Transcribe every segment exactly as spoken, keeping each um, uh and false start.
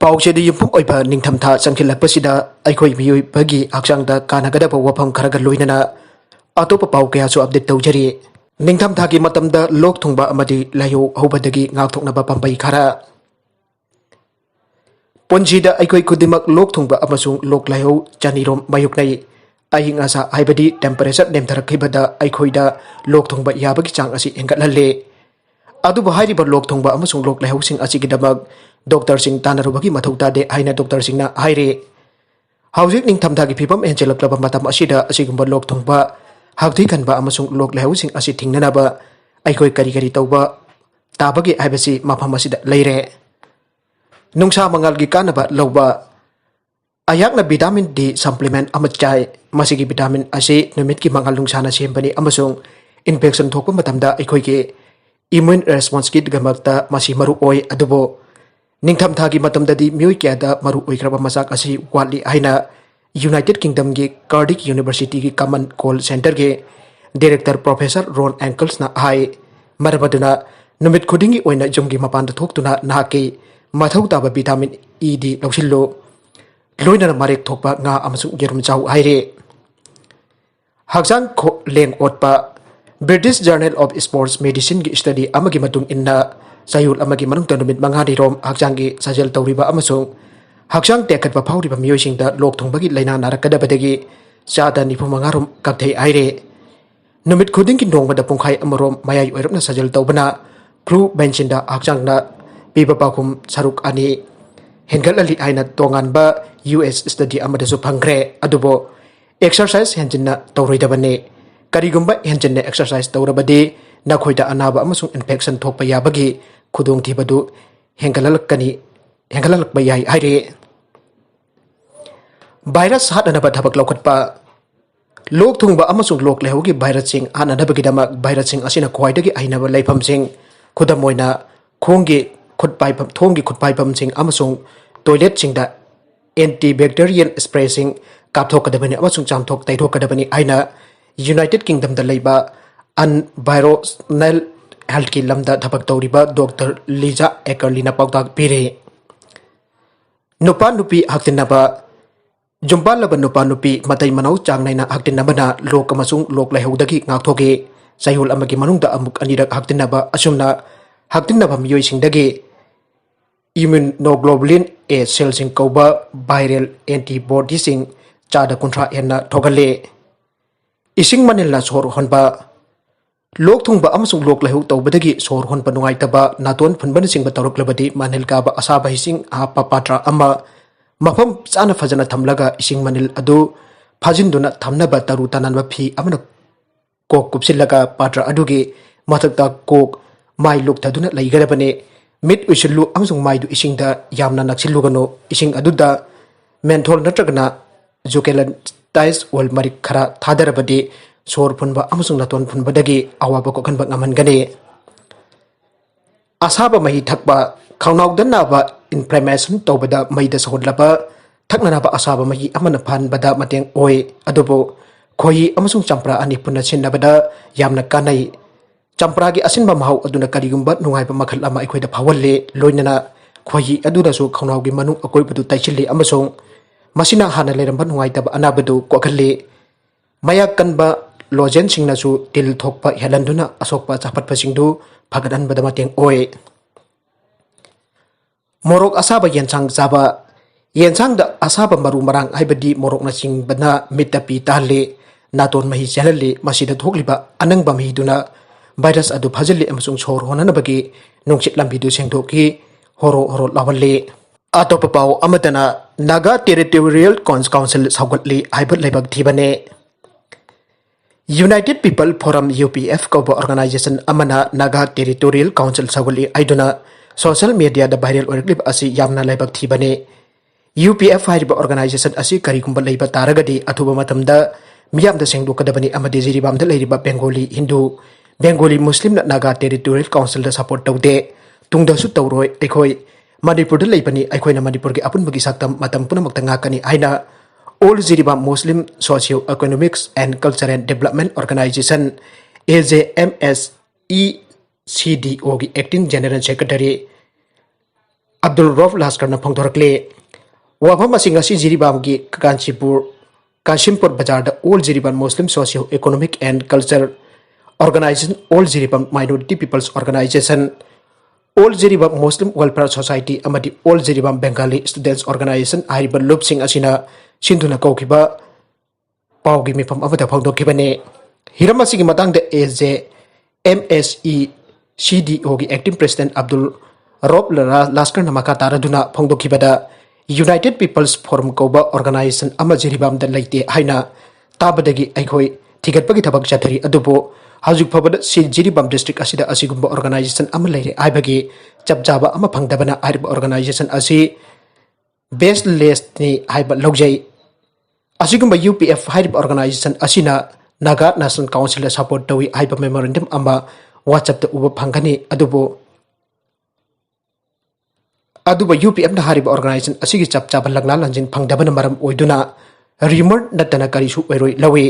ꯄꯥꯎꯆꯦꯗ ꯌꯨꯝꯐꯝ ꯑꯣꯏꯕ ꯅꯤꯡꯊꯝꯊꯥ ꯆꯪꯁꯤꯜꯂꯛꯄꯁꯤꯗ ꯑꯩꯈꯣꯏ ꯃꯤꯑꯣꯏꯕꯒꯤ ꯍꯛꯆꯥꯡꯗ ꯀꯥꯟꯅꯒꯗꯕ ꯋꯥꯐꯝ ꯈꯔꯒ ꯂꯣꯏꯅꯅ ꯑꯇꯣꯞꯄ ꯄꯥꯎ ꯀꯌꯥꯁꯨ update ꯇꯧꯖꯔꯤ꯫ ꯅꯤꯡꯊꯝꯊꯥꯒꯤ ꯃꯇꯝꯗ ꯂꯣꯛ ꯊꯨꯡꯕ ꯑꯃꯗꯤ ꯂꯥꯏꯍꯧ ꯍꯧꯕꯗꯒꯤ ꯉꯥꯛꯊꯣꯛꯅꯕ ꯄꯥꯝꯕꯩ ꯈꯔ꯫ ꯄꯨꯟꯁꯤꯗ ꯑꯩꯈꯣꯏ ꯈꯨꯗꯤꯡꯃꯛ ꯂꯣꯛ ꯊꯨꯡꯕ ꯑꯃꯁꯨꯡ ꯂꯣꯛ ꯂꯥꯏꯍꯧ ꯆꯅꯤꯔꯣꯝ ꯃꯥꯌꯣꯛꯅꯩ꯫ ꯑꯏꯪ ꯑꯁꯥ ꯍꯥꯏꯕꯗꯤ temperature ꯅꯦꯝꯊꯔꯛꯈꯤꯕꯗ ꯑꯩꯈꯣꯏꯗ ꯂꯣꯛ ꯊꯨꯡꯕ ꯌꯥꯕꯒꯤ ꯆꯥꯡ ꯑꯁꯤ ꯍꯦꯟꯒꯠꯍꯜꯂꯤ꯫ ꯑꯗꯨꯕꯨ ꯍꯥꯏꯔꯤꯕ ꯂꯣꯛ ꯊꯨꯡꯕ ꯑꯃꯁꯨꯡ ꯂꯣꯛ ꯂꯥꯏꯍꯧꯁꯤꯡ ꯑꯁꯤꯒꯤꯗꯃꯛ ꯗꯣꯛꯇꯔꯁꯤꯡ ꯇꯥꯟꯅꯔꯨꯕꯒꯤ ꯃꯊꯧ ꯇꯥꯗꯦ ꯍꯥꯏꯅ ꯗꯣꯛꯇꯔꯁꯤꯡꯅ ꯍꯥꯏꯔꯤ꯫ ꯍꯧꯖꯤꯛ ꯅꯤꯡꯊꯝꯊꯥꯒꯤ ꯐꯤꯕꯝ ꯍꯦꯟꯖꯜꯂꯛꯂꯕ ꯃꯇꯝ ꯑꯁꯤꯗ ꯑꯁꯤꯒꯨꯝꯕ ꯂꯣꯛ ꯊꯨꯡꯕ, ꯍꯥꯛꯊꯤ ꯈꯟꯕ ꯑꯃꯁꯨꯡ ꯂꯣꯛ ꯂꯥꯏꯍꯧꯁꯤꯡ ꯑꯁꯤ ꯊꯤꯡꯅꯅꯕ ꯑꯩꯈꯣꯏ ꯀꯔꯤ ꯀꯔꯤ ꯇꯧꯕ ꯇꯥꯕꯒꯦ ꯍꯥꯏꯕꯁꯤ ꯃꯐꯝ ꯑꯁꯤꯗ ꯂꯩꯔꯦ꯫ ꯅꯨꯡꯁꯥ ꯃꯉꯥꯜꯒꯤ ꯀꯥꯟꯅꯕ ꯂꯧꯕ꯫ ꯑꯩꯍꯥꯛꯅ vitamin D supplement ꯑꯃ ꯆꯥꯏ꯫ ꯃꯁꯤꯒꯤ vitamin ꯑꯁꯤ ꯅꯨꯃꯤꯠꯀꯤ ꯃꯉꯥꯜ ꯅꯨꯡꯁꯥꯅ ꯁꯦꯝꯕꯅꯤ ꯑꯃꯁꯨꯡ infection ꯊꯣꯛꯄ ꯃꯇꯝꯗ ꯑꯩꯈꯣꯏꯒꯤ immune responseꯀꯤꯗꯃꯛꯇ ꯃꯁꯤ ꯃꯔꯨ ꯑꯣꯏ꯫ ꯑꯗꯨꯕꯨ ꯅꯤꯡꯊꯝꯊꯥꯒꯤ ꯃꯇꯝꯗꯗꯤ ꯃꯤꯑꯣꯏ ꯀꯌꯥꯗ ꯃꯔꯨ ꯑꯣꯏꯈ꯭ꯔꯕ ꯃꯆꯥꯛ ꯑꯁꯤ ꯋꯥꯠꯂꯤ ꯍꯥꯏꯅ United Kingdomꯒꯤ Cardiff Universityꯒꯤ Common Cold Centreꯒꯤ director Professor Ron Anklesꯅ ꯍꯥꯏ꯫ ꯃꯔꯝ ꯑꯗꯨꯅ ꯅꯨꯃꯤꯠ ꯈꯨꯗꯤꯡꯒꯤ ꯑꯣꯏꯅ ꯌꯨꯝꯒꯤ ꯃꯄꯥꯟꯗ ꯊꯣꯛꯇꯨꯅ ꯅꯍꯥꯛꯀꯤ ꯃꯊꯧ ꯇꯥꯕ vitamin E D ꯂꯧꯁꯤꯜꯂꯨ꯫ ꯂꯣꯏꯅꯅ ꯃꯔꯦꯛ ꯊꯣꯛꯄ ꯉꯥ ꯑꯃꯁꯨꯡ ꯌꯦꯔꯨꯝ ꯆꯥꯎ ꯍꯥꯏꯔꯤ꯫ ꯍꯛꯆꯥꯡ ꯈꯣ-, ꯂꯦꯡ ꯑꯣꯠꯄ꯫ British Journal of Sports Medicineꯒꯤ study ꯑꯃꯒꯤ ꯃꯇꯨꯡ ꯏꯟꯅ, ꯆꯌꯣꯜ ꯑꯃꯒꯤ ꯃꯅꯨꯡꯗ ꯅꯨꯃꯤꯠ ꯃꯉꯥꯅꯤꯔꯣꯝ ꯍꯛꯆꯥꯡꯒꯤ ꯁꯥꯖꯦꯜ ꯇꯧꯔꯤꯕ ꯑꯃꯁꯨꯡ ꯍꯛꯆꯥꯡ ꯇꯦꯛꯈꯠꯄ ꯐꯥꯎꯔꯤꯕ ꯃꯤꯑꯣꯏꯁꯤꯡꯗ ꯂꯣꯛ ꯊꯨꯡꯕꯒꯤ ꯂꯥꯏꯅꯥ ꯅꯥꯔꯛꯀꯗꯕꯗꯒꯤ ꯆꯥꯗ ꯅꯤꯐꯨ ꯃꯉꯥꯔꯣꯝ ꯀꯛꯊꯩ ꯍꯥꯏꯔꯤ꯫ ꯅꯨꯃꯤꯠ ꯈꯨꯗꯤꯡꯒꯤ ꯅꯣꯡꯃꯗ ꯄꯨꯡꯈꯥꯏ ꯑꯃꯔꯣꯝ ꯃꯌꯥꯏ ꯑꯣꯏꯔꯞꯅ ꯁꯥꯖꯦꯜ ꯇꯧꯕꯅ flu vaccine ꯗ ꯍꯛꯆꯥꯡꯅ ꯄꯤꯕ ꯄꯥꯎꯈꯨꯝ ꯁꯔꯨꯛ ꯑꯅꯤ ꯍꯦꯟꯒꯠꯍꯜꯂꯤ ꯍꯥꯏꯅ ꯇꯣꯉꯥꯟꯕ U S study ꯑꯃꯗꯁꯨ ꯐꯪꯈ꯭ꯔꯦ꯫ ꯑꯗꯨꯕꯨ exercise ꯍꯦꯟꯖꯤꯟꯅ ꯇꯧꯔꯣꯏꯗꯕꯅꯤ꯫ ꯀꯔꯤꯒꯨꯝꯕ ꯍꯦꯟꯖꯤꯟꯅ exercise ꯇꯧꯔꯕꯗꯤ ꯅꯈꯣꯏꯗ ꯑꯅꯥꯕ ꯑꯃꯁꯨꯡ infection ꯊꯣꯛꯄ ꯌꯥꯕꯒꯤ ꯈꯨꯗꯣꯡꯊꯤꯕꯗꯨ ꯍꯦꯟꯒꯠꯍꯜꯂꯛꯀꯅꯤ, ꯍꯦꯟꯒꯠꯍꯜꯂꯛꯄ ꯌꯥꯏ ꯍꯥꯏꯔꯤ꯫ Virus ꯍꯥꯠꯅꯅꯕ ꯊꯕꯛ ꯂꯧꯈꯠꯄ꯫ ꯂꯣꯛ ꯊꯨꯡꯕ ꯑꯃꯁꯨꯡ ꯂꯣꯛ ꯂꯥꯏꯍꯧꯒꯤ virusꯁꯤꯡ ꯍꯥꯠꯅꯅꯕꯒꯤꯗꯃꯛ virusꯁꯤꯡ ꯑꯁꯤꯅ ꯈ꯭ꯋꯥꯏꯗꯒꯤ ꯍꯩꯅꯕ ꯂꯩꯐꯝꯁꯤꯡ, ꯈꯨꯗꯝ ꯑꯣꯏꯅ, ꯈꯣꯡꯒꯤ ꯈꯨꯠ ꯄꯥꯏꯐꯝ, ꯊꯣꯡꯒꯤ ꯈꯨꯠ ꯄꯥꯏꯐꯝꯁꯤꯡ ꯑꯃꯁꯨꯡ toiletꯁꯤꯡꯗ antibacterial sprayꯁꯤꯡ ꯀꯥꯞꯊꯣꯛꯀꯗꯕꯅꯤ ꯑꯃꯁꯨꯡ ꯆꯥꯝꯊꯣꯛ ꯇꯩꯊꯣꯛꯀꯗꯕꯅꯤ ꯍꯥꯏꯅ United Kingdomꯗ ꯂꯩꯕ Environal Healthꯀꯤ ꯂꯝꯗ ꯊꯕꯛ ꯇꯧꯔꯤꯕ Doctor Lisa Ackerleyꯅ ꯄꯥꯎꯇꯥꯛ ꯄꯤꯔꯤ꯫ ꯅꯨꯄꯥ ꯅꯨꯄꯤ ꯍꯛꯇꯤꯟꯅꯕ꯫ ꯌꯨꯝꯄꯥꯜꯂꯕ ꯅꯨꯄꯥ ꯅꯨꯄꯤ ꯃꯇꯩ ꯃꯅꯥꯎ ꯆꯥꯡ ꯅꯥꯏꯅ ꯍꯛꯇꯤꯟꯅꯕꯅ ꯂꯣꯛ ꯑꯃꯁꯨꯡ ꯂꯣꯛ ꯂꯥꯏꯍꯧꯗꯒꯤ ꯉꯥꯛꯊꯣꯛꯏ꯫ ꯆꯌꯣꯜ ꯑꯃꯒꯤ ꯃꯅꯨꯡꯗ ꯑꯃꯨꯛ ꯑꯅꯤꯔꯛ ꯍꯛꯇꯤꯟꯅꯕ ꯑꯁꯨꯝꯅ ꯍꯛꯇꯤꯟꯅꯕ ꯃꯤꯑꯣꯏꯁꯤꯡꯗꯒꯤ immunoglobulin A cellꯁꯤꯡ ꯀꯧꯕ viral antibodyꯁꯤꯡ ꯆꯥꯗ ꯀꯨꯟꯊ꯭ꯔꯥ ꯍꯦꯟꯅ ꯊꯣꯛꯍꯜꯂꯤ꯫ ꯏꯁꯤꯡ ꯃꯅꯤꯜꯅ ꯁꯣꯔ ꯍꯣꯟꯕ꯫ ꯂꯣꯛ ꯊꯨꯡꯕ ꯑꯃꯁꯨꯡ ꯂꯣꯛ ꯂꯥꯏꯍꯧ ꯇꯧꯕꯗꯒꯤ ꯁꯣꯔ ꯍꯣꯟꯕ ꯅꯨꯡꯉꯥꯏꯇꯕ, ꯅꯥꯇꯣꯟ ꯐꯨꯟꯕꯅꯆꯤꯡꯕ ꯇꯧꯔꯛꯂꯕꯗꯤ ꯃꯅꯤꯜ ꯀꯥꯕ ꯑꯁꯥꯕ ꯏꯁꯤꯡ ꯍꯥꯞꯄ ꯄꯥꯇ꯭ꯔ ꯑꯃ ꯃꯐꯝ ꯆꯥꯅ ꯐꯖꯅ ꯊꯝꯂꯒ ꯏꯁꯤꯡ ꯃꯅꯤꯜ ꯑꯗꯨ ꯐꯥꯖꯤꯟꯗꯨꯅ ꯊꯝꯅꯕ ꯇꯔꯨ ꯇꯅꯥꯟꯕ ꯐꯤ ꯑꯃꯅ ꯀꯣꯛ ꯀꯨꯞꯁꯤꯜꯂꯒ ꯄꯥꯇ꯭ꯔ ꯑꯗꯨꯒꯤ ꯃꯊꯛꯇ ꯀꯣꯛ ꯃꯥꯏ ꯂꯨꯞꯊꯗꯨꯅ ꯂꯩꯒꯗꯕꯅꯤ꯫ ꯃꯤꯠ ꯎꯏꯁꯤꯜꯂꯨ ꯑꯃꯁꯨꯡ ꯃꯥꯏꯗꯨ ꯏꯁꯤꯡꯗ ꯌꯥꯝꯅ ꯅꯛꯁꯤꯜꯂꯨꯒꯅꯨ꯫ ꯏꯁꯤꯡ ꯑꯗꯨꯗ menthol ꯅꯠꯇ꯭ꯔꯒꯅ eucalyptus oil ꯃꯔꯤꯛ ꯈꯔ ꯊꯥꯗꯔꯕꯗꯤ ꯁꯣꯔ ꯐꯨꯟꯕ ꯑꯃꯁꯨꯡ ꯅꯥꯇꯣꯟ ꯐꯨꯟꯕꯗꯒꯤ ꯑꯋꯥꯕ ꯀꯣꯛꯍꯟꯕ ꯉꯝꯍꯟꯒꯅꯤ꯫ ꯑꯁꯥꯕ ꯃꯍꯤ ꯊꯛꯄ꯫ ꯈꯧꯅꯥꯎꯗ ꯅꯥꯕ, inflammation ꯇꯧꯕꯗ ꯃꯩꯗ ꯁꯧꯍꯜꯂꯕ ꯊꯛꯅꯅꯕ ꯑꯁꯥꯕ ꯃꯍꯤ ꯑꯃꯅ ꯐꯍꯟꯕꯗ ꯃꯇꯦꯡ ꯑꯣꯏ, ꯑꯗꯨꯕꯨ ꯈꯣꯏꯍꯤ ꯑꯃꯁꯨꯡ ꯆꯝꯄ꯭ꯔꯥ ꯑꯅꯤ ꯄꯨꯟꯅ ꯁꯤꯖꯤꯟꯅꯕꯗ ꯌꯥꯝꯅ ꯀꯥꯟꯅꯩ꯫ ꯆꯝꯄ꯭ꯔꯥꯒꯤ ꯑꯁꯤꯟꯕ ꯃꯍꯥꯎ ꯑꯗꯨꯅ ꯀꯔꯤꯒꯨꯝꯕ ꯅꯨꯡꯉꯥꯏꯕ ꯃꯈꯜ ꯑꯃ ꯑꯩꯈꯣꯏꯗ ꯐꯥꯎꯍꯜꯂꯤ, ꯂꯣꯏꯅꯅ ꯈꯣꯏꯍꯤ ꯑꯗꯨꯅꯁꯨ ꯈꯧꯅꯥꯎꯒꯤ ꯃꯅꯨꯡ ꯑꯀꯣꯏꯕꯗꯨ ꯇꯩꯁꯤꯜꯂꯤ ꯑꯃꯁꯨꯡ ꯃꯁꯤꯅ ꯍꯥꯟꯅ ꯂꯩꯔꯝꯕ ꯅꯨꯡꯉꯥꯏꯇꯕ ꯑꯅꯥꯕꯗꯨ ꯀꯣꯛꯍꯜꯂꯤ꯫ ꯃꯌꯥꯛ ꯀꯟꯕ ꯂꯣꯖꯦꯟꯁꯤꯡꯅꯁꯨ ꯇꯤꯜ ꯊꯣꯛꯄ ꯍꯦꯜꯍꯟꯗꯨꯅ ꯑꯁꯣꯛꯄ ꯆꯥꯄꯠꯄꯁꯤꯡꯗꯨ ꯐꯒꯠꯍꯟꯕꯗ ꯃꯇꯦꯡ ꯑꯣꯏ꯫ ꯃꯣꯔꯣꯛ ꯑꯁꯥꯕ ꯌꯦꯟꯁꯥꯡ ꯆꯥꯕ꯫ ꯌꯦꯟꯁꯥꯡꯗ ꯑꯁꯥꯕ ꯃꯔꯨ ꯃꯔꯥꯡ ꯍꯥꯏꯕꯗꯤ ꯃꯣꯔꯣꯛꯅꯆꯤꯡꯕꯅ ꯃꯤꯠꯇ ꯄꯤ ꯇꯥꯍꯜꯂꯤ, ꯅꯥꯇꯣꯟ ꯃꯍꯤ ꯆꯦꯜꯍꯜꯂꯤ꯫ ꯃꯁꯤꯗ ꯊꯣꯛꯂꯤꯕ ꯑꯅꯪꯕ ꯃꯍꯤꯗꯨꯅ virus ꯑꯗꯨ ꯐꯥꯖꯤꯜꯂꯤ ꯑꯃꯁꯨꯡ ꯁꯣꯔ ꯍꯣꯟꯅꯅꯕꯒꯤ ꯅꯨꯡꯁꯤꯠ ꯂꯝꯕꯤꯗꯨ ꯁꯦꯡꯗꯣꯛꯏ, ꯍꯣꯔꯣ ꯍꯣꯔꯣ ꯂꯥꯎꯍꯜꯂꯤ꯫ ꯑꯇꯣꯞꯄ ꯄꯥꯎ ꯑꯃꯗꯅ Naga Territorial Cons-, Council ꯁꯧꯒꯠꯂꯤ ꯍꯥꯏꯕ ꯂꯥꯏꯕꯛ ꯊꯤꯕꯅꯤ꯫ United People Forum, U P F ꯀꯧꯕ organization ꯑꯃꯅ Naga Territorial Council ꯁꯧꯒꯠꯂꯤ ꯍꯥꯏꯗꯨꯅ social mediaꯗ viral ꯑꯣꯏꯔꯛꯂꯤꯕ ꯑꯁꯤ ꯌꯥꯝꯅ ꯂꯥꯏꯕꯛ ꯊꯤꯕꯅꯤ꯫ U P F ꯍꯥꯏꯔꯤꯕ organization ꯑꯁꯤ ꯀꯔꯤꯒꯨꯝꯕ ꯂꯩꯕ ꯇꯥꯔꯒꯗꯤ ꯑꯊꯨꯕ ꯃꯇꯝꯗ ꯃꯤꯌꯥꯝꯗ ꯁꯦꯡꯗꯣꯛꯀꯗꯕꯅꯤ ꯑꯃꯗꯤ ꯖꯤꯔꯤꯕꯥꯝꯗ ꯂꯩꯔꯤꯕ Bengali Hindu, Bengali Muslimꯅ Naga Territorial Councilꯗ support ꯇꯧꯗꯦ, ꯇꯨꯡꯗꯁꯨ ꯇꯧꯔꯣꯏ꯫ ꯑꯩꯈꯣꯏ ꯃꯅꯤꯄꯨꯔꯗ ꯂꯩꯕꯅꯤ, ꯑꯩꯈꯣꯏꯅ ꯃꯅꯤꯄꯨꯔꯒꯤ ꯑꯄꯨꯟꯕꯒꯤ ꯁꯛꯇꯝ ꯃꯇꯝ ꯄꯨꯝꯅꯃꯛꯇ ꯉꯥꯛꯀꯅꯤ ꯍꯥꯏꯅ All Jiribam Muslim Socio Economics and Cultural Development Organization, A J M S E C D Oꯒꯤ Acting General Secretary Abdul Rauf Laskarꯅ ꯐꯣꯡꯗꯣꯔꯛꯂꯤ꯫ ꯋꯥꯐꯝ ꯑꯁꯤ ꯉꯁꯤ ꯖꯤꯔꯤꯕꯥꯝꯒꯤ ꯀꯥꯟꯆꯤꯄꯨꯔ, ꯀꯥꯟꯆꯤꯝꯄꯨꯔ ꯕꯖꯥꯔꯗ All Jiribam Muslim Socio Economic and Culture Organization, All Jiribam Minority People's Organization, All Jiribam Muslim Welfare Society ꯑꯃꯗꯤ All Jiribam Bengali Students Organization ꯍꯥꯏꯔꯤꯕ ꯂꯨꯞꯁꯤꯡ ꯑꯁꯤꯅ ꯁꯤꯟꯗꯨꯅ ꯀꯧꯈꯤꯕ ꯄꯥꯎꯒꯤ ꯃꯤꯐꯝ ꯑꯃꯗ ꯐꯣꯡꯗꯣꯛꯈꯤꯕꯅꯤ꯫ ꯍꯤꯔꯝ ꯑꯁꯤꯒꯤ ꯃꯇꯥꯡꯗ A J M S E C D O ꯒꯤ Acting President ꯑꯕꯗꯨꯜ ꯔꯣꯞ ꯂ-, ꯂꯥꯁꯀꯔꯅ ꯃꯈꯥ ꯇꯥꯔꯗꯨꯅ ꯐꯣꯡꯗꯣꯛꯈꯤꯕꯗ, United People's Forum ꯀꯧꯕ organization ꯑꯃ ꯖꯤꯔꯤꯕꯥꯝꯗ ꯂꯩꯇꯦ ꯍꯥꯏꯅ ꯇꯥꯕꯗꯒꯤ ꯑꯩꯈꯣꯏ ꯊꯤꯒꯠꯄꯒꯤ ꯊꯕꯛ ꯆꯠꯊꯔꯤ꯫ ꯑꯗꯨꯕꯨ ꯍꯧꯖꯤꯛ ꯐꯥꯎꯕꯗ ꯁꯤ ꯖꯤꯔꯤꯕꯥꯝ district ꯑꯁꯤꯗ ꯑꯁꯤꯒꯨꯝꯕ organization ꯑꯃ ꯂꯩꯔꯦ ꯍꯥꯏꯕꯒꯤ ꯆꯞ ꯆꯥꯕ ꯑꯃ ꯐꯪꯗꯕꯅ ꯍꯥꯏꯔꯤꯕ organization ꯑꯁꯤ baselessꯅꯤ ꯍꯥꯏꯕ ꯂꯧꯖꯩ꯫ ꯑꯁꯤꯒꯨꯝꯕ U P F ꯍꯥꯏꯔꯤꯕ organization ꯑꯁꯤꯅ Naga National Councilꯗ support ꯇꯧꯏ ꯍꯥꯏꯕ memorandum ꯑꯃ WhatsAppꯇ ꯎꯕ ꯐꯪꯒꯅꯤ꯫ ꯑꯗꯨꯕꯨ, ꯑꯗꯨꯕꯨ U P Fꯅ ꯍꯥꯏꯔꯤꯕ organization ꯑꯁꯤꯒꯤ ꯆꯞ ꯆꯥꯕ ꯂꯪꯂꯥ ꯂꯪꯖꯤꯟ ꯐꯪꯗꯕꯅ ꯃꯔꯝ ꯑꯣꯏꯗꯨꯅ rumor ꯅꯠꯇꯅ ꯀꯔꯤꯁꯨ ꯑꯣꯏꯔꯣꯏ ꯂꯧꯏ꯫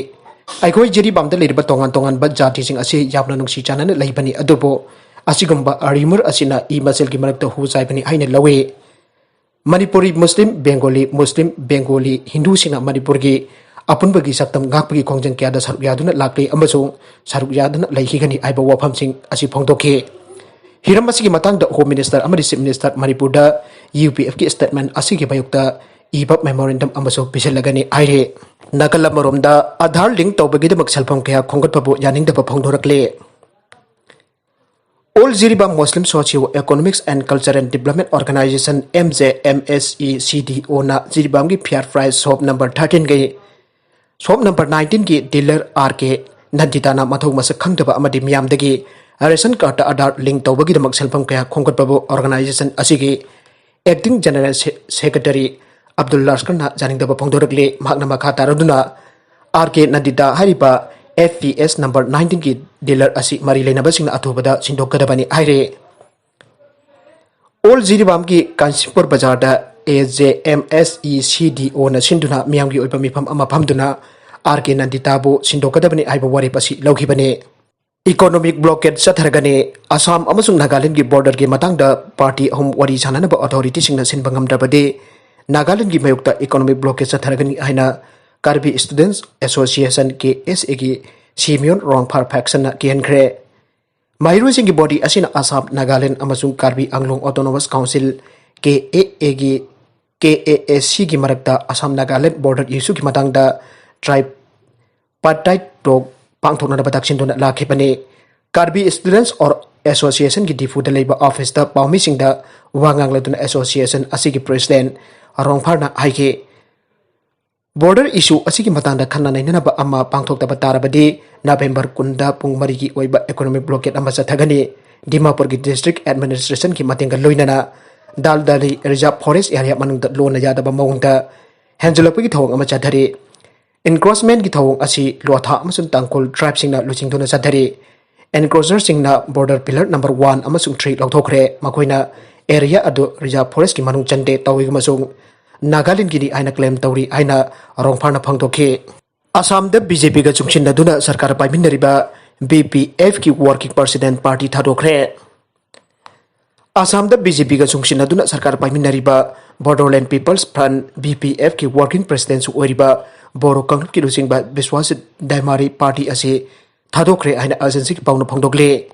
ꯑꯩꯈꯣꯏ ꯖꯤꯔꯤꯕꯥꯝꯗ ꯂꯩꯔꯤꯕ ꯇꯣꯉꯥꯟ ꯇꯣꯉꯥꯟꯕ ꯖꯥꯇꯤꯁꯤꯡ ꯑꯁꯤ ꯌꯥꯝꯅ ꯅꯨꯡꯁꯤ ꯆꯥꯟꯅꯅ ꯂꯩꯕꯅꯤ, ꯑꯗꯨꯕꯨ ꯑꯁꯤꯒꯨꯝꯕ rumor ꯑꯁꯤꯅ ꯏ ꯃꯁꯦꯜꯒꯤ ꯃꯔꯛꯇ ꯍꯨ ꯆꯥꯏꯕꯅꯤ ꯍꯥꯏꯅ ꯂꯧꯏ꯫ ꯃꯅꯤꯄꯨꯔꯤ ꯃꯨꯁꯂꯤꯝ, ꯕꯦꯡꯒꯣꯂꯤ ꯃꯨꯁꯂꯤꯝ, ꯕꯦꯡꯒꯣꯂꯤ ꯍꯤꯟꯗꯨꯁꯤꯡꯅ ꯃꯅꯤꯄꯨꯔꯒꯤ ꯑꯄꯨꯟꯕꯒꯤ ꯁꯛꯇꯝ ꯉꯥꯛꯄꯒꯤ ꯈꯣꯡꯖꯪ ꯀꯌꯥꯗ ꯁꯔꯨꯛ ꯌꯥꯗꯨꯅ ꯂꯥꯛꯂꯤ ꯑꯃꯁꯨꯡ ꯁꯔꯨꯛ ꯌꯥꯗꯨꯅ ꯂꯩꯈꯤꯒꯅꯤ ꯍꯥꯏꯕ ꯋꯥꯐꯝꯁꯤꯡ ꯑꯁꯤ ꯐꯣꯡꯗꯣꯛꯈꯤ꯫ ꯍꯤꯔꯝ ꯑꯁꯤꯒꯤ ꯃꯇꯥꯡꯗ Home Minister ꯑꯃꯗꯤ Chief Minister ꯃꯅꯤꯄꯨꯔꯗ U P Fꯀꯤ statement ꯑꯁꯤꯒꯤ ꯃꯥꯌꯣꯛꯇ ꯏꯕ memorandum ꯑꯃꯁꯨ ꯄꯤꯁꯤꯜꯂꯒꯅꯤ ꯍꯥꯏꯔꯤ꯫ ꯅꯥꯀꯜ ꯑꯃꯔꯣꯝꯗ ꯑꯥꯙꯥꯔ link ꯇꯧꯕꯒꯤꯗꯃꯛ ꯁꯦꯜꯐꯝ ꯀꯌꯥ ꯈꯣꯝꯒꯠꯄꯕꯨ ꯌꯥꯅꯤꯡꯗꯕ ꯐꯣꯡꯗꯣꯔꯛꯂꯦ꯫ All Jiribam Muslim Socio Economics and Cultural Development Organization, M J M S E C D Oꯅ ꯖꯤꯔꯤꯕꯥꯝꯒꯤ Fair Price shop number thirteenꯒꯤ, shop number nineteenꯒꯤ dealer R K ꯅꯟꯗꯤꯇꯥꯅ ꯃꯊꯧ ꯃꯁꯛ ꯈꯪꯗꯕ ꯑꯃꯗꯤ ꯃꯤꯌꯥꯝꯗꯒꯤ ration cardꯇ ꯑꯥꯙꯥꯔ link ꯇꯧꯕꯒꯤꯗꯃꯛ ꯁꯦꯜꯐꯝ ꯀꯌꯥ ꯈꯣꯝꯒꯠꯄꯕꯨ organization ꯑꯁꯤꯒꯤ Acting General Se-, Secretary Abdul ꯂꯁꯀꯔꯅ ꯌꯥꯅꯤꯡꯗꯕ ꯐꯣꯡꯗꯣꯔꯛꯂꯤ꯫ ꯃꯍꯥꯛꯅ ꯃꯈꯥ ꯇꯥꯔꯗꯨꯅ R K ꯅꯟꯗꯤꯇꯥ ꯍꯥꯏꯔꯤꯕ F P S number nineteenꯒꯤ dealer ꯑꯁꯤ ꯃꯔꯤ ꯂꯩꯅꯕꯁꯤꯡꯅ ꯑꯊꯨꯕꯗ ꯁꯤꯟꯗꯣꯛꯀꯗꯕꯅꯤ ꯍꯥꯏꯔꯦ꯫ All Jiribamꯒꯤ ꯀꯥꯟꯆꯤꯄꯨꯔ ꯕꯖꯥꯔꯗ A J M S E C D Oꯅ ꯁꯤꯟꯗꯨꯅ ꯃꯤꯌꯥꯝꯒꯤ ꯑꯣꯏꯕ ꯃꯤꯐꯝ ꯑꯃ ꯐꯝꯗꯨꯅ R K ꯅꯟꯗꯤꯇꯥꯕꯨ ꯁꯤꯟꯗꯣꯛꯀꯗꯕꯅꯤ ꯍꯥꯏꯕ ꯋꯥꯔꯦꯞ ꯑꯁꯤ ꯂꯧꯈꯤꯕꯅꯤ꯫ Economic blockade ꯆꯠꯊꯔꯒꯅꯤ꯫ ꯑꯁꯥꯝ ꯑꯃꯁꯨꯡ ꯅꯥꯒꯥꯂꯦꯟꯗꯒꯤ borderꯒꯤ ꯃꯇꯥꯡꯗ party ꯑꯍꯨꯝ ꯋꯥꯔꯤ ꯁꯥꯟꯅꯅꯕ authorityꯁꯤꯡꯅ ꯁꯤꯟꯕ ꯉꯝꯗ꯭ꯔꯕꯗꯤ ꯅꯥꯒꯥꯂꯦꯟꯒꯤ ꯃꯥꯌꯣꯛꯇ economic blockade ꯆꯠꯊꯔꯒꯅꯤ ꯍꯥꯏꯅ Karbi Students Association, K S A ꯒꯤ ꯁꯤꯃꯤꯌꯣꯟ ꯔꯣꯡꯐꯥꯔ ꯐꯦꯛꯁꯟꯅ ꯀꯤꯍꯟꯈ꯭ꯔꯦ꯫ ꯃꯍꯩꯔꯣꯏꯁꯤꯡꯒꯤ body ꯑꯁꯤꯅ ꯑꯁꯥꯝ, ꯅꯥꯒꯥꯂꯦꯟ ꯑꯃꯁꯨꯡ ꯀꯥꯔꯕꯤ ꯑꯪꯂꯣꯡ Autonomous Council, K A A ꯒꯤ, K A A C ꯒꯤ ꯃꯔꯛꯇ ꯑꯁꯥꯝ ꯅꯥꯒꯥꯂꯦꯟ border issue ꯒꯤ ꯃꯇꯥꯡꯗ tripartite talk ꯄꯥꯡꯊꯣꯛꯅꯅꯕ ꯇꯛꯁꯤꯟꯗꯨꯅ ꯂꯥꯛꯈꯤꯕꯅꯤ꯫ Karbi Students or Association ꯒꯤ ꯗꯤꯐꯨꯗ ꯂꯩꯕ office ꯇ ꯄꯥꯎꯃꯤꯁꯤꯡꯗ ꯋꯥ ꯉꯥꯡꯂꯗꯨꯅ association ꯑꯁꯤꯒꯤ president ꯔꯣꯡꯐꯥꯔꯅ ꯍꯥꯏꯈꯤ, border issue ꯑꯁꯤꯒꯤ ꯃꯇꯥꯡꯗ ꯈꯟꯅ ꯅꯩꯅꯅꯕ ꯑꯃ ꯄꯥꯡꯊꯣꯛꯇꯕ ꯇꯥꯔꯕꯗꯤ November ꯀꯨꯟꯗ ꯄꯨꯡ ꯃꯔꯤꯒꯤ ꯑꯣꯏꯕ economic blockade ꯑꯃ ꯆꯠꯊꯒꯅꯤ꯫ ꯗꯤꯃꯥꯄꯨꯔꯒꯤ district administration ꯒꯤ ꯃꯇꯦꯡꯒ ꯂꯣꯏꯅꯅ ꯗꯥꯜꯗꯥꯂꯤ Reserve Forest Area ꯃꯅꯨꯡꯗ ꯂꯣꯟꯅ ꯌꯥꯗꯕ ꯃꯑꯣꯡꯗ ꯍꯦꯟꯖꯜꯂꯛꯄꯒꯤ ꯊꯧꯑꯣꯡ ꯑꯃ ꯆꯠꯊꯔꯤ꯫ Encroachment ꯀꯤ ꯊꯧꯑꯣꯡ ꯑꯁꯤ ꯂꯣꯊꯥ ꯑꯃꯁꯨꯡ ꯇꯥꯡꯈꯨꯜ tribe ꯁꯤꯡꯅ ꯂꯨꯆꯤꯡꯗꯨꯅ ꯆꯠꯊꯔꯤ꯫ Encroacher ꯁꯤꯡꯅ border pillar number one ꯑꯃꯁꯨꯡ three ꯂꯧꯊꯣꯛꯈ꯭ꯔꯦ꯫ ꯃꯈꯣꯏꯅ area ꯑꯗꯨ Reserve Forest ꯀꯤ ꯃꯅꯨꯡ ꯆꯟꯗꯦ ꯇꯧꯏ ꯑꯃꯁꯨꯡ ꯅꯥꯒꯥꯂꯦꯟꯒꯤꯅꯤ ꯍꯥꯏꯅ claim ꯇꯧꯔꯤ ꯍꯥꯏꯅ ꯔꯣꯡꯐꯥꯔꯅ ꯐꯣꯡꯗꯣꯛꯈꯤ꯫ ꯑꯁꯥꯝꯗ B J P ꯒ ꯆꯨꯡꯁꯤꯟꯅꯗꯨꯅ ꯁꯔꯀꯥꯔ ꯄꯥꯏꯃꯤꯟꯅꯔꯤꯕ B P F ꯀꯤ working president party ꯊꯥꯗꯣꯛꯈ꯭ꯔꯦ꯫ ꯑꯁꯥꯝꯗ B J P ꯒ ꯆꯨꯡꯁꯤꯟꯅꯗꯨꯅ ꯁꯔꯀꯥꯔ ꯄꯥꯏꯃꯤꯟꯅꯔꯤꯕ Bodoland People's Front, B P F ꯀꯤ working president ꯁꯨ ꯑꯣꯏꯔꯤꯕ ꯕꯣꯔꯣ ꯀꯥꯡꯂꯨꯞꯀꯤ ꯂꯨꯆꯤꯡꯕ ꯕꯤꯁ꯭ꯋꯥꯖꯤꯠ ꯗꯥꯏꯃꯥꯔꯤ party ꯑꯁꯤ ꯊꯥꯗꯣꯛꯈ꯭ꯔꯦ ꯍꯥꯏꯅ ꯑꯦꯖꯦꯟꯁꯤꯒꯤ ꯄꯥꯎꯅ ꯐꯣꯡꯗꯣꯛꯂꯤ꯫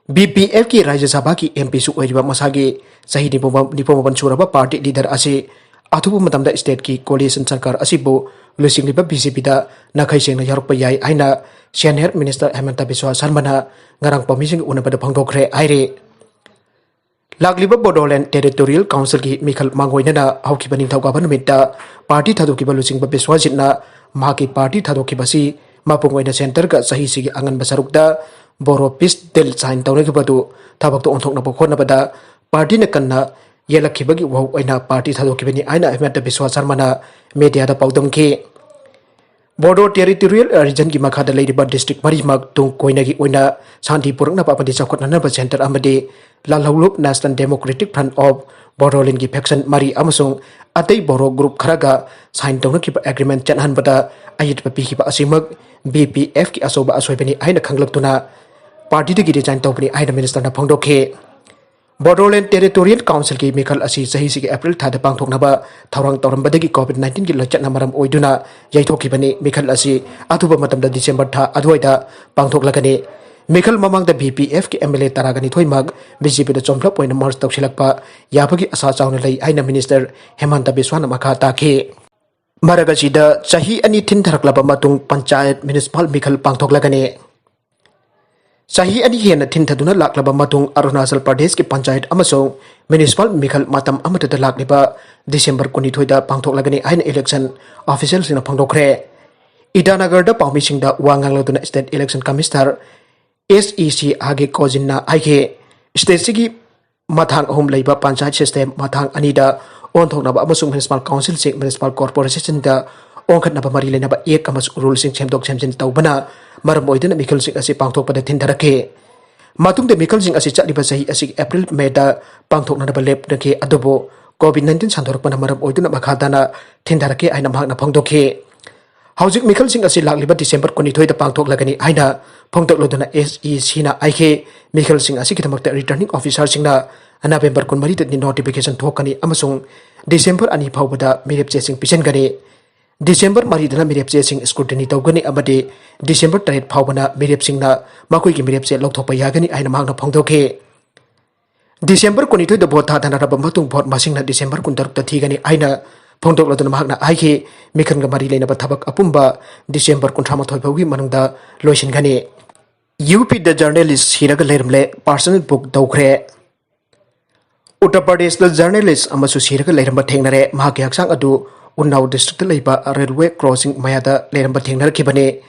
B P F ꯀꯤ ꯔꯥꯖ꯭ꯌ ꯁꯚꯥꯒꯤ M P ꯁꯨ ꯑꯣꯏꯔꯤꯕ ꯃꯁꯥꯒꯤ ꯆꯍꯤ ꯅꯤꯐꯨ, ꯅꯤꯐꯨ ꯃꯥꯄꯟ ꯁꯨꯔꯕ party leader ꯑꯁꯤ ꯑꯊꯨꯕ ꯃꯇꯝꯗ state ꯀꯤ coalition ꯁꯔꯀꯥꯔ ꯑꯁꯤꯕꯨ ꯂꯨꯆꯤꯡꯂꯤꯕ B J P ꯗ ꯅꯥꯈꯩ ꯁꯦꯡꯅ ꯌꯥꯎꯔꯛꯄ ꯌꯥꯏ ꯍꯥꯏꯅ Senior Minister ꯍꯦꯃꯟꯇ ꯕꯤꯁ꯭ꯋꯥ ꯁꯔꯃꯅ ꯉꯔꯥꯡ ꯄꯥꯎꯃꯤꯁꯤꯡꯒ ꯎꯅꯕꯗ ꯐꯣꯡꯗꯣꯛꯈ꯭ꯔꯦ ꯍꯥꯏꯔꯤ꯫ ꯂꯥꯛꯂꯤꯕ Bodoland Territorial Council ꯒꯤ ꯃꯤꯈꯜ ꯃꯥꯡꯑꯣꯏꯅꯅ ꯍꯧꯈꯤꯕ ꯅꯤꯡꯊꯧꯀꯥꯕ ꯅꯨꯃꯤꯠꯇ party ꯊꯥꯗꯣꯛꯈꯤꯕ ꯂꯨꯆꯤꯡꯕ ꯕꯤꯁ꯭ꯋꯥꯖꯤꯠꯅ ꯃꯍꯥꯛꯀꯤ party ꯊꯥꯗꯣꯛꯈꯤꯕ ꯑꯁꯤ ꯃꯄꯨꯡ ꯑꯣꯏꯅ centre ꯒ ꯆꯍꯤꯁꯤꯒꯤ ꯑꯉꯟꯕ ꯁꯔꯨꯛꯇ Bodo peace deal sign ꯇꯧꯅꯈꯤꯕ ꯑꯗꯨ ꯊꯕꯛꯇ ꯑꯣꯟꯊꯣꯛꯅꯕ ꯍꯣꯠꯅꯕꯗ party ꯅ ꯀꯟꯅ ꯌꯦꯠꯂꯛꯈꯤꯕꯒꯤ ꯋꯥꯍꯣꯛ ꯑꯣꯏꯅ party ꯊꯥꯗꯣꯛꯈꯤꯕꯅꯤ ꯍꯥꯏꯅ ꯍꯦꯃꯟꯇ ꯕꯤꯁ꯭ꯋꯥ ꯁꯔꯃꯅ media ꯗ ꯄꯥꯎꯗꯝꯈꯤ꯫ Bodo Territorial Region ꯒꯤ ꯃꯈꯥꯗ ꯂꯩꯔꯤꯕ district ꯃꯔꯤꯃꯛ ꯇꯨꯡ ꯀꯣꯏꯅꯒꯤ ꯑꯣꯏꯅ ꯁꯥꯟꯇꯤ ꯄꯨꯔꯛꯅꯕ ꯑꯃꯗꯤ ꯆꯥꯎꯈꯠꯅꯅꯕ centre ꯑꯃꯗꯤ ꯂꯥꯜꯍꯧꯂꯨꯞ National Democratic Front of Bodoland ꯒꯤ faction ꯃꯔꯤ ꯑꯃꯁꯨꯡ ꯑꯇꯩ Bodo group ꯈꯔꯒ sign ꯇꯧꯅꯈꯤꯕ agreement ꯆꯠꯍꯟꯕꯗ ꯑꯌꯦꯠꯄ ꯄꯤꯈꯤꯕ ꯑꯁꯤꯃꯛ B P F ꯀꯤ ꯑꯆꯧꯕ ꯑꯁꯣꯏꯕꯅꯤ ꯍꯥꯏꯅ ꯈꯪꯂꯛꯇꯨꯅ party ꯗꯒꯤ resign ꯇꯧꯕꯅꯤ ꯍꯥꯏꯅ minister ꯅ ꯐꯣꯡꯗꯣꯛꯈꯤ꯫ Bodoland Territorial Councilꯒꯤ ꯃꯤꯈꯜ ꯑꯁꯤ ꯆꯍꯤꯁꯤꯒꯤ ꯑꯦꯄ꯭ꯔꯤꯜ ꯊꯥꯗ ꯄꯥꯡꯊꯣꯛꯅꯕ ꯊꯧꯔꯥꯡ ꯇꯧꯔꯝꯕꯗꯒꯤ COVID nineteenꯒꯤ ꯂꯥꯏꯆꯠꯅ ꯃꯔꯝ ꯑꯣꯏꯗꯨꯅ ꯌꯩꯊꯣꯛꯈꯤꯕꯅꯤ꯫ ꯃꯤꯈꯜ ꯑꯁꯤ ꯑꯊꯨꯕ ꯃꯇꯝꯗ ꯗꯤꯁꯦꯝꯕꯔ ꯊꯥ ꯑꯗꯨꯋꯥꯏꯗ ꯄꯥꯡꯊꯣꯛꯂꯒꯅꯤ꯫ ꯃꯤꯈꯜ ꯃꯃꯥꯡꯗ VPFꯀꯤ MLA ꯇꯔꯥꯒ ꯅꯤꯊꯣꯏꯃꯛ BJPꯗ ꯆꯣꯝꯂꯞ ꯑꯣꯏꯅ merge ꯇꯧꯁꯤꯜꯂꯛꯄ ꯌꯥꯕꯒꯤ ꯑꯁꯥ ꯆꯥꯎꯅ ꯂꯩ ꯍꯥꯏꯅ Minister ꯍꯦꯃꯟꯇ ꯕꯤꯁ꯭ꯋꯥꯅ ꯃꯈꯥ ꯇꯥꯈꯤ꯫ ꯃꯔꯛ ꯑꯁꯤꯗ ꯆꯍꯤ ꯑꯅꯤ ꯊꯤꯟꯊꯔꯛꯂꯕ ꯃꯇꯨꯡ ꯄꯟꯆꯥꯌꯠ ꯃ꯭ꯌꯨꯅꯤꯁꯤꯄꯥꯜ ꯃꯤꯈꯜ ꯄꯥꯡꯊꯣꯛꯂꯒꯅꯤ꯫ ꯆꯍꯤ ꯑꯅꯤ ꯍꯦꯟꯅ ꯊꯤꯟꯊꯗꯨꯅ ꯂꯥꯛꯂꯕ ꯃꯇꯨꯡ ꯑꯔꯨꯅꯥꯆꯜ ꯄ꯭ꯔꯗꯦꯁꯀꯤ ꯄꯟꯆꯥꯌꯠ ꯑꯃꯁꯨꯡ ꯃ꯭ꯌꯨꯅꯤꯁꯤꯄꯥꯜ ꯃꯤꯈꯜ ꯃꯇꯝ ꯑꯃꯠꯇꯗ ꯂꯥꯛꯂꯤꯕ ꯗꯤꯁꯦꯝꯕꯔ ꯀꯨꯟꯅꯤꯊꯣꯏꯗ ꯄꯥꯡꯊꯣꯛꯂꯒꯅꯤ ꯍꯥꯏꯅ election officialꯁꯤꯡꯅ ꯐꯣꯡꯗꯣꯛꯈ꯭ꯔꯦ꯫ ꯏꯇꯥꯅꯒꯔꯗ ꯄꯥꯎꯃꯤꯁꯤꯡꯗ ꯋꯥ ꯉꯥꯡꯂꯗꯨꯅ State Election Commissioner SEC ꯑꯥꯒꯦ ꯀꯣꯖꯤꯟꯅ ꯍꯥꯏꯈꯤ, stateꯁꯤꯒꯤ ꯃꯊꯥꯡ ꯑꯍꯨꯝ ꯂꯩꯕ ꯄꯟꯆꯥꯌꯠ system ꯃꯊꯥꯡ ꯑꯅꯤꯗ ꯑꯣꯟꯊꯣꯛꯅꯕ ꯑꯃꯁꯨꯡ ꯃ꯭ꯌꯨꯅꯤꯁꯤꯄꯥꯜ ꯀꯥꯎꯟꯁꯤꯜꯁꯤꯡ ꯃ꯭ꯌꯨꯅꯤꯁꯤꯄꯥꯜ ꯀꯣꯔꯄꯣꯔꯦꯁꯟꯁꯤꯡꯗ ꯑꯣꯟꯈꯠꯅꯕ ꯃꯔꯤ ꯂꯩꯅꯕ act ꯑꯃꯁꯨꯡ ruleꯁꯤꯡ ꯁꯦꯝꯗꯣꯛ ꯁꯦꯝꯖꯤꯟ ꯇꯧꯕꯅ ꯃꯔꯝ ꯑꯣꯏꯗꯨꯅ ꯃꯤꯈꯜꯁꯤꯡ ꯑꯁꯤ ꯄꯥꯡꯊꯣꯛꯄꯗ ꯊꯤꯟꯊꯔꯛꯈꯤ꯫ ꯃꯇꯨꯡꯗ ꯃꯤꯈꯜꯁꯤꯡ ꯑꯁꯤ ꯆꯠꯂꯤꯕ ꯆꯍꯤ ꯑꯁꯤꯒꯤ ꯑꯦꯄ꯭ꯔꯤꯜ ꯃꯦꯗ ꯄꯥꯡꯊꯣꯛꯅꯅꯕ ꯂꯦꯞꯅꯈꯤ, ꯑꯗꯨꯕꯨ COVID nineteen ꯁꯟꯗꯣꯔꯛꯄꯅ ꯃꯔꯝ ꯑꯣꯏꯗꯨꯅ ꯃꯈꯥ ꯇꯥꯅ ꯊꯤꯟꯊꯔꯛꯈꯤ ꯍꯥꯏꯅ ꯃꯍꯥꯛꯅ ꯐꯣꯡꯗꯣꯛꯈꯤ꯫ ꯍꯧꯖꯤꯛ ꯃꯤꯈꯜꯁꯤꯡ ꯑꯁꯤ ꯂꯥꯛꯂꯤꯕ ꯗꯤꯁꯦꯝꯕꯔ ꯀꯨꯟꯅꯤꯊꯣꯏꯗ ꯄꯥꯡꯊꯣꯛꯂꯒꯅꯤ ꯍꯥꯏꯅ ꯐꯣꯡꯗꯣꯛꯂꯗꯨꯅ SECꯅ ꯍꯥꯏꯈꯤ꯫ ꯃꯤꯈꯜꯁꯤꯡ ꯑꯁꯤꯒꯤꯗꯃꯛꯇ returning officerꯁꯤꯡꯅ ꯅꯕꯦꯝꯕꯔ ꯀꯨꯟꯃꯔꯤꯗꯗꯤ notification ꯊꯣꯛꯀꯅꯤ ꯑꯃꯁꯨꯡ ꯗꯤꯁꯦꯝꯕꯔ ꯑꯅꯤ ꯐꯥꯎꯕꯗ ꯃꯤꯔꯦꯞ ꯆꯦꯁꯤꯡ ꯄꯤꯁꯤꯟꯒꯅꯤ꯫ ꯗꯤꯁꯦꯝꯕꯔ ꯃꯔꯤꯗꯅ ꯃꯤꯔꯦꯞ ꯆꯦꯁꯤꯡ scrutiny ꯇꯧꯒꯅꯤ ꯑꯃꯗꯤ ꯗꯤꯁꯦꯝꯕꯔ ꯇꯔꯦꯠ ꯐꯥꯎꯕꯅ ꯃꯤꯔꯦꯞꯁꯤꯡꯅ ꯃꯈꯣꯏꯒꯤ ꯃꯤꯔꯦꯞ ꯆꯦ ꯂꯧꯊꯣꯛꯄ ꯌꯥꯒꯅꯤ ꯍꯥꯏꯅ ꯃꯍꯥꯛꯅ ꯐꯣꯡꯗꯣꯛꯈꯤ꯫ ꯗꯤꯁꯦꯝꯕꯔ ꯀꯨꯟꯅꯤꯊꯣꯏꯗ ꯚꯣꯠ ꯊꯥꯗꯅꯔꯕ ꯃꯇꯨꯡ ꯚꯣꯠ ꯃꯁꯤꯡꯅ ꯗꯤꯁꯦꯝꯕꯔ ꯀꯨꯟꯇꯔꯨꯛꯇ ꯊꯤꯒꯅꯤ ꯍꯥꯏꯅ ꯐꯣꯡꯗꯣꯛꯂꯗꯨꯅ ꯃꯍꯥꯛꯅ ꯍꯥꯏꯈꯤ, ꯃꯤꯈꯜꯒ ꯃꯔꯤ ꯂꯩꯅꯕ ꯊꯕꯛ ꯑꯄꯨꯝꯕ ꯗꯤꯁꯦꯝꯕꯔ ꯀꯨꯟꯊ꯭ꯔꯥ ꯃꯥꯊꯣꯏ ꯐꯥꯎꯒꯤ ꯃꯅꯨꯡꯗ ꯂꯣꯏꯁꯤꯟꯒꯅꯤ꯫ UPꯗ journalist ꯁꯤꯔꯒ ꯂꯩꯔꯝꯂꯦ, personal book ꯇꯧꯈ꯭ꯔꯦ꯫ ꯎꯠꯇꯔ ꯄ꯭ꯔꯗꯦꯁꯇ journalist ꯑꯃꯁꯨ ꯁꯤꯔꯒ ꯂꯩꯔꯝꯕ ꯊꯦꯡꯅꯔꯦ꯫ ꯃꯍꯥꯛꯀꯤ ꯍꯛꯆꯥꯡ ꯑꯗꯨ ꯎꯟꯅꯥꯎ districtꯇ ꯂꯩꯕ railway crossing ꯃꯌꯥꯗ ꯂꯩꯔꯝꯕ ꯊꯦꯡꯅꯔꯛꯈꯤꯕꯅꯤ꯫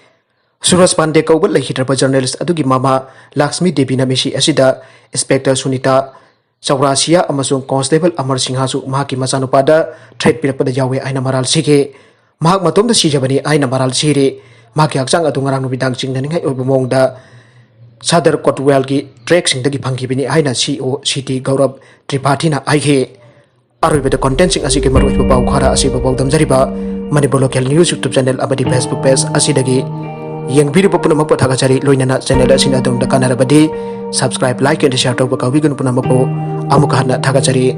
ꯁꯨꯔꯖ ꯄꯥꯟꯗꯦ ꯀꯧꯕ ꯂꯩꯈꯤꯗ꯭ꯔꯕ journalist ꯑꯗꯨꯒꯤ ꯃꯃꯥ ꯂꯛꯁꯃꯤ ꯗꯦꯕꯤꯅ ꯃꯤꯁꯤ ꯑꯁꯤꯗ Inspector ꯁꯨꯅꯤꯇꯥ ꯆꯧꯔꯥꯁꯤꯌꯥ ꯑꯃꯁꯨꯡ Constable ꯑꯃꯔ ꯁꯤꯡꯍꯁꯨ ꯃꯍꯥꯛꯀꯤ ꯃꯆꯥꯅꯨꯄꯥꯗ threat ꯄꯤꯔꯛꯄꯗ ꯌꯥꯎꯋꯦ ꯍꯥꯏꯅ ꯃꯔꯥꯜ ꯁꯤꯈꯤ꯫ ꯃꯍꯥꯛ ꯃꯇꯣꯝꯇ ꯁꯤꯖꯕꯅꯤ ꯍꯥꯏꯅ ꯃꯔꯥꯜ ꯁꯤꯔꯤ꯫ ꯃꯍꯥꯛꯀꯤ ꯍꯛꯆꯥꯡ ꯑꯗꯨ ꯉꯔꯥꯡ ꯅꯨꯃꯤꯗꯥꯡ ꯆꯤꯡꯅꯅꯤꯡꯉꯥꯏ ꯑꯣꯏꯕ ꯃꯑꯣꯡꯗ ꯁꯗꯔ ꯀꯣꯠꯋꯦꯜꯒꯤ trackꯁꯤꯡꯗꯒꯤ ꯐꯪꯈꯤꯕꯅꯤ ꯍꯥꯏꯅ CEO CT ꯒꯧꯔꯕ ꯇ꯭ꯔꯤꯄꯥꯊꯤꯅ ꯍꯥꯏꯈꯤ꯫ ꯑꯔꯣꯏꯕꯗ contentꯁꯤꯡ ꯑꯁꯤꯒꯤ ꯃꯔꯨꯑꯣꯏꯕ ꯄꯥꯎ ꯈꯔ ꯑꯁꯤ ꯄꯥꯎꯗꯝꯖꯔꯤꯕ Manipur Local News YouTube channel ꯑꯃꯗꯤ Facebook page ꯑꯁꯤꯗꯒꯤ ꯌꯦꯡꯕꯤꯔꯤꯕ ꯄꯨꯝꯅꯃꯛꯄꯨ ꯊꯥꯒꯠꯆꯔꯤ꯫ ꯂꯣꯏꯅꯅ channel ꯑꯁꯤꯅ ꯑꯗꯣꯝꯗ ꯀꯥꯟꯅꯔꯕꯗꯤ subscribe, like and share ꯇꯧꯕ ꯀꯥꯎꯕꯤꯒꯅꯨ꯫ ꯄꯨꯝꯅꯃꯛꯄꯨ ꯑꯃꯨꯛꯀ ꯍꯟꯅ ꯊꯥꯒꯠꯆꯔꯤ꯫